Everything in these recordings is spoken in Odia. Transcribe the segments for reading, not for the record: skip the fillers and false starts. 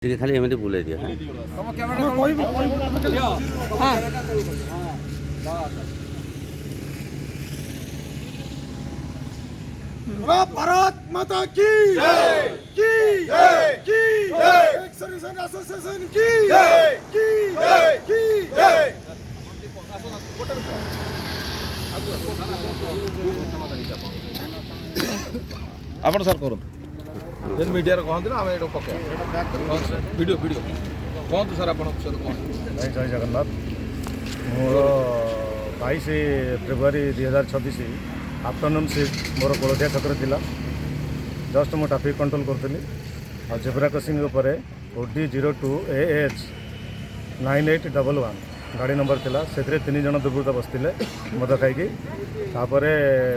ଟିକେ ଖାଲି ଏମିତି ବୁଲେଇ ଦିଅ। ହଁ। କହିବୁ କହିବୁ। ହଁ। भारत माता की जय, की जय, की जय। एक्स सर्विसमैन एसोसिएशन की जय, की जय, की जय। ଆପଣ ସାର୍ କରନ୍ତୁ, ଯେମିତି ମିଡ଼ିଆରେ କହନ୍ତି ନା, ଆମେ ଏଇଟା ପକେଇବା ଭିଡ଼ିଓ ଭିଡ଼ିଓ। କୁହନ୍ତୁ ସାର୍, ଆପଣଙ୍କ ବିଷୟରେ କୁହନ୍ତୁ। ଭାଇ, ଜୟ ଜଗନ୍ନାଥ। ମୋର 22 ଫେବୃଆରୀ 2026 ଆଫ୍ଟରନୁନ୍ ସିଫ୍ଟ ମୋର କୋଳଥିଆ ଛକରେ ଥିଲା। ଜଷ୍ଟ ମୁଁ ଟ୍ରାଫିକ୍ କଣ୍ଟ୍ରୋଲ୍ କରୁଥିଲି ଆଉ ଜେବ୍ରା କ୍ରସିଂ ଉପରେ OD 02 AH 9811 ଗାଡ଼ି ନମ୍ବର ଥିଲା। ସେଥିରେ ତିନି ଜଣ ଦୁର୍ବୃତ୍ତ ବସିଥିଲେ ମଦ ଖାଇକି। ତାପରେ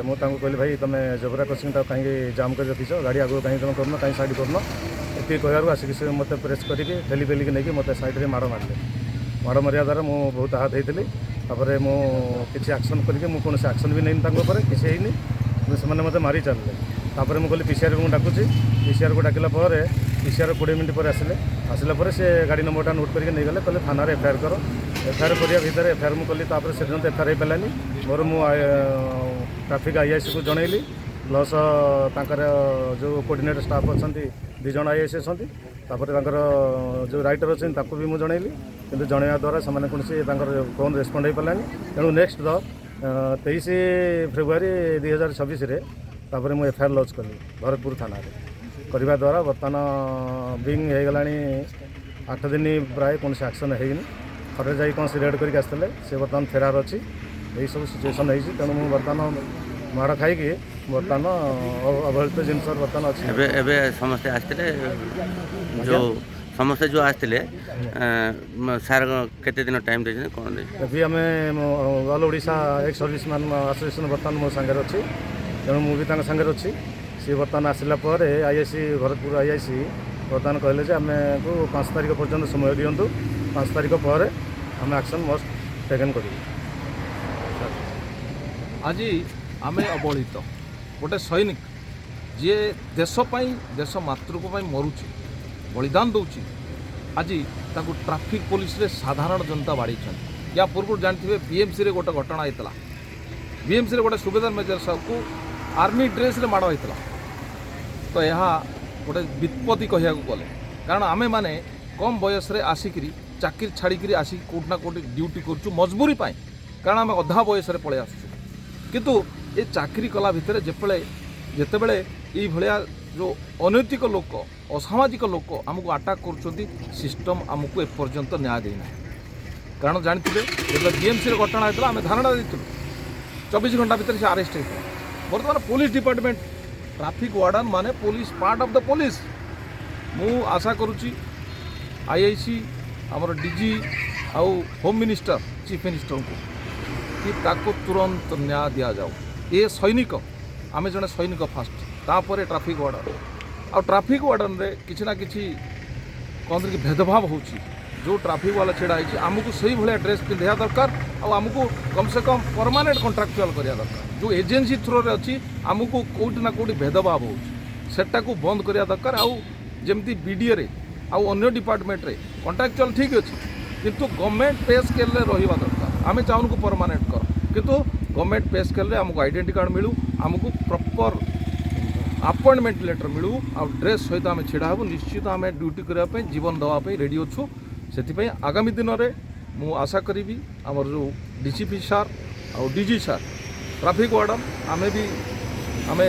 ମୁଁ ତାଙ୍କୁ କହିଲି, ଭାଇ, ତୁମେ ଜେବ୍ରା କ୍ରସିଂଟା କାହିଁକି ଜାମ୍ କରି ରଖିଛ? ଗାଡ଼ି ଆଗକୁ କାହିଁକି ତୁମେ କରୁନ? କାହିଁକି ସାଇଡ଼୍ କରୁନ? ଏତିକି କହିବାରୁ ଆସିକି ସେ ମୋତେ ପ୍ରେସ୍ କରିକି ଠେଲି ପେଲିକି ନେଇକି ମୋତେ ସାଇଡ଼୍ରେ ମାଡ଼ ମାରିଲେ। ମାଡ଼ ମାରିବା ଦ୍ୱାରା ମୁଁ ବହୁତ ଆହତ ହେଇଥିଲି। ତାପରେ ମୁଁ କିଛି ଆକ୍ସନ୍ କରିକି, ମୁଁ କୌଣସି ଆକ୍ସନ୍ ବି ନେଇନି ତାଙ୍କ ଉପରେ, କିଛି ହେଇନି, କିନ୍ତୁ ସେମାନେ ମୋତେ ମାରି ଚାଲିଲେ। ତାପରେ ମୁଁ କହିଲି, ପିସିଆର୍କୁ ମୁଁ ଡାକୁଛି। ପିସିଆର୍କୁ ଡାକିଲା ପରେ ପିସିଆର୍ 20 ମିନିଟ୍ ପରେ ଆସିଲେ। ଆସିଲା ପରେ ସେ ଗାଡ଼ି ନମ୍ବରଟା ନୋଟ୍ କରିକି ନେଇଗଲେ। କହିଲେ, ଥାନାରେ ଏଫଆଇଆର୍ କର। ଏଫଆଇଆର୍ କରିବା ଭିତରେ ଏଫଆଇଆର୍ ମୁଁ କଲି। ତାପରେ ସେଦିନ ତ ଏଫଆଇଆର୍ ହେଇପାରିଲାନି ମୋର। ମୁଁ ଟ୍ରାଫିକ୍ ଆଇଆଇସିକୁ ଜଣେଇଲି, ପ୍ଲସ୍ ତାଙ୍କର ଯେଉଁ କୋଅର୍ଡ଼ିନେଟର ଷ୍ଟାଫ୍ ଅଛନ୍ତି, ଦୁଇ ଜଣ ଆଇଆଇସି ଅଛନ୍ତି, ତାପରେ ତାଙ୍କର ଯେଉଁ ରାଇଟର ଅଛନ୍ତି, ତାଙ୍କୁ ବି ମୁଁ ଜଣେଇଲି। କିନ୍ତୁ ଜଣେଇବା ଦ୍ୱାରା ସେମାନେ କୌଣସି ତାଙ୍କର ଫୋନ୍ ରେସ୍ପଣ୍ଡ ହେଇପାରିଲାନି। ତେଣୁ ନେକ୍ସଟ ଦ 23 ଫେବୃଆରୀ 2026ରେ ତାପରେ ମୁଁ ଏଫଆଇଆର୍ ଲଜ୍ କଲି ଭରତପୁର ଥାନାରେ। କରିବା ଦ୍ୱାରା ବର୍ତ୍ତମାନ ବିଙ୍ଗ ହେଇଗଲାଣି 8 ଦିନ ପ୍ରାୟ, କୌଣସି ଆକ୍ସନ୍ ହେଇନି। ଥରେ ଯାଇ କ'ଣ ସେ ରେଡ଼୍ କରିକି ଆସିଥିଲେ, ସେ ବର୍ତ୍ତମାନ ଫେରାର ଅଛି। ଏଇସବୁ ସିଚୁଏସନ୍ ହେଇଛି। ତେଣୁ ମୁଁ ବର୍ତ୍ତମାନ ମାଡ଼ ଖାଇକି ବର୍ତ୍ତମାନ ଅବହେଳିତ ଜିନିଷ ବର୍ତ୍ତମାନ ଅଛି। ଏବେ ଏବେ ସମସ୍ତେ ଆସିଥିଲେ, ଯେଉଁ ସମସ୍ତେ ଯେଉଁ ଆସିଥିଲେ ସାର୍, କେତେ ଦିନ ଟାଇମ୍ ଦେଇଛନ୍ତି, କ'ଣ ଦେଇଛନ୍ତି? ଏବେ ଆମେ all Odisha ex serviceman association ବର୍ତ୍ତମାନ ମୋ ସାଙ୍ଗରେ ଅଛି, ତେଣୁ ମୁଁ ବି ତାଙ୍କ ସାଙ୍ଗରେ ଅଛି। ସିଏ ବର୍ତ୍ତମାନ ଆସିଲା ପରେ ଆଇଆଇସି, ଭରତପୁର ଆଇଆଇସି ବର୍ତ୍ତମାନ କହିଲେ ଯେ ଆମକୁ 5 ତାରିଖ ପର୍ଯ୍ୟନ୍ତ ସମୟ ଦିଅନ୍ତୁ, 5 ତାରିଖ ପରେ ଆମେ ଆକ୍ସନ୍ ମଷ୍ଟ ଟେକେନ୍ କରିବୁ। ଆଜି ଆମେ ଅବହେଳିତ। ଗୋଟେ ସୈନିକ ଯିଏ ଦେଶ ପାଇଁ, ଦେଶ ମାତୃକ ପାଇଁ ମରୁଛି, ବଳିଦାନ ଦେଉଛି, ଆଜି ତାକୁ ଟ୍ରାଫିକ୍ ପୋଲିସରେ ସାଧାରଣ ଜନତା ବାଡ଼େଇଛନ୍ତି। ୟା ପୂର୍ବରୁ ଜାଣିଥିବେ, ବିଏମ୍ସିରେ ଗୋଟେ ଘଟଣା ହେଇଥିଲା। ବିଏମ୍ସିରେ ଗୋଟେ ସୁବେଦାର ମେଜର ସାହେବକୁ ଆର୍ମି ଡ୍ରେସ୍ରେ ମାଡ଼ ହେଇଥିଲା। ତ ଏହା ଗୋଟେ ବିପତ୍ତି କହିବାକୁ ଗଲେ, କାରଣ ଆମେମାନେ କମ୍ ବୟସରେ ଆସିକିରି ଚାକିରି ଛାଡ଼ିକିରି ଆସିକି କେଉଁଠି ନା କେଉଁଠି ଡ୍ୟୁଟି କରୁଛୁ ମଜବୁରି ପାଇଁ, କାରଣ ଆମେ ଅଧା ବୟସରେ ପଳେଇ ଆସୁଛୁ। କିନ୍ତୁ ଏ ଚାକିରି କଲା ଭିତରେ ଯେତେବେଳେ ଯେତେବେଳେ ଏଇଭଳିଆ ଯେଉଁ ଅନୈତିକ ଲୋକ, ଅସାମାଜିକ ଲୋକ ଆମକୁ ଆଟାକ୍ କରୁଛନ୍ତି, ସିଷ୍ଟମ୍ ଆମକୁ ଏପର୍ଯ୍ୟନ୍ତ ନ୍ୟାୟ ଦେଇନାହିଁ। କାରଣ ଜାଣିଥିବେ, ଯେତେବେଳେ ବିଏମ୍ସିର ଘଟଣା ହେଇଥିଲା, ଆମେ ଧାରଣା ଦେଇଥିଲୁ, 24 ଘଣ୍ଟା ଭିତରେ ସେ ଆରେଷ୍ଟ ହେଇଥିଲା। ବର୍ତ୍ତମାନ ପୋଲିସ ଡିପାର୍ଟମେଣ୍ଟ, ଟ୍ରାଫିକ୍ ୱାର୍ଡ଼ନ୍ ମାନେ police, part of the police. ମୁଁ ଆଶା କରୁଛି ଆଇଆଇସି, ଆମର ଡିଜି ଆଉ ହୋମ୍ ମିନିଷ୍ଟର, ଚିଫ୍ ମିନିଷ୍ଟରଙ୍କୁ କି ତାକୁ ତୁରନ୍ତ ନ୍ୟାୟ ଦିଆଯାଉ। ଏ ସୈନିକ, ଆମେ ଜଣେ ସୈନିକ ଫାଷ୍ଟ, ତାପରେ ଟ୍ରାଫିକ୍ ୱାର୍ଡ଼ନ୍। ଆଉ ଟ୍ରାଫିକ୍ ୱାର୍ଡ଼ନରେ କିଛି ନା କିଛି କହନ୍ତି କି ଭେଦଭାବ ହେଉଛି। ଯେଉଁ ଟ୍ରାଫିକ୍ ବାଲା ଛିଡ଼ା ହେଇଛି, ଆମକୁ ସେଇଭଳିଆ ଡ୍ରେସ୍ ପିନ୍ଧିବା ଦରକାର ଆଉ ଆମକୁ କମ୍ ସେ କମ୍ ପରମାନେଣ୍ଟ କଣ୍ଟ୍ରାକ୍ଚୁଆଲ୍ କରିବା ଦରକାର। ଯେଉଁ ଏଜେନ୍ସି ଥ୍ରୋରେ ଅଛି, ଆମକୁ କେଉଁଠି ନା କେଉଁଠି ଭେଦଭାବ ହେଉଛି, ସେଟାକୁ ବନ୍ଦ କରିବା ଦରକାର। ଆଉ ଯେମିତି ବିଡ଼ିଏରେ ଆଉ ଅନ୍ୟ ଡିପାର୍ଟମେଣ୍ଟରେ କଣ୍ଟ୍ରାକ୍ଚୁଆଲ୍ ଠିକ୍ ଅଛି, କିନ୍ତୁ ଗଭର୍ଣ୍ଣମେଣ୍ଟ ପେ ସ୍କେଲ୍ରେ ରହିବା ଦରକାର। ଆମେ ଚାହୁଁନୁ ପରମାନେଣ୍ଟ କର, କିନ୍ତୁ ଗଭର୍ଣ୍ଣମେଣ୍ଟ ପେ ସ୍କେଲ୍ରେ ଆମକୁ ଆଇଡେଣ୍ଟି କାର୍ଡ଼ ମିଳୁ, ଆମକୁ ପ୍ରପର୍ ଆପଏଣ୍ଟମେଣ୍ଟ ଲେଟର୍ ମିଳୁ ଆଉ ଡ୍ରେସ୍ ସହିତ ଆମେ ଛିଡ଼ା ହେବୁ। ନିଶ୍ଚିତ ଆମେ ଡ୍ୟୁଟି କରିବା ପାଇଁ, ଜୀବନ ଦେବା ପାଇଁ ରେଡ଼ି ଅଛୁ। ସେଥିପାଇଁ ଆଗାମୀ ଦିନରେ ମୁଁ ଆଶା କରିବି, ଆମର ଯେଉଁ ଡିଜିପି ସାର୍ ଆଉ ଡିଜି ସାର୍, ଟ୍ରାଫିକ୍ ୱାର୍ଡ଼ନ୍, ଆମେ ବି ଆମେ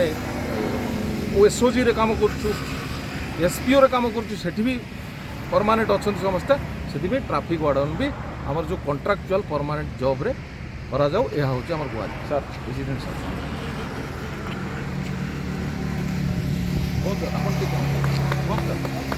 ଏସ୍ଓଜିରେ କାମ କରୁଛୁ, ଏସ୍ପିଓରେ କାମ କରୁଛୁ, ସେଠି ବି ପରମାନେଣ୍ଟ ଅଛନ୍ତି ସମସ୍ତେ। ସେଥିପାଇଁ ଟ୍ରାଫିକ୍ ୱାର୍ଡ଼ନ୍ ବି ଆମର ଯେଉଁ କଣ୍ଟ୍ରାକ୍ଚୁଆଲ୍ ପରମାନେଣ୍ଟ ଜବ୍ରେ କରାଯାଉ, ଏହା ହେଉଛି ଆମର ଗୁହାରି। ସାର୍, ପ୍ରେସିଡେଣ୍ଟ ସାର୍, କୁହନ୍ତୁ, ଆପଣ ଟିକେ କୁହନ୍ତୁ, କୁହନ୍ତୁ ସାର୍।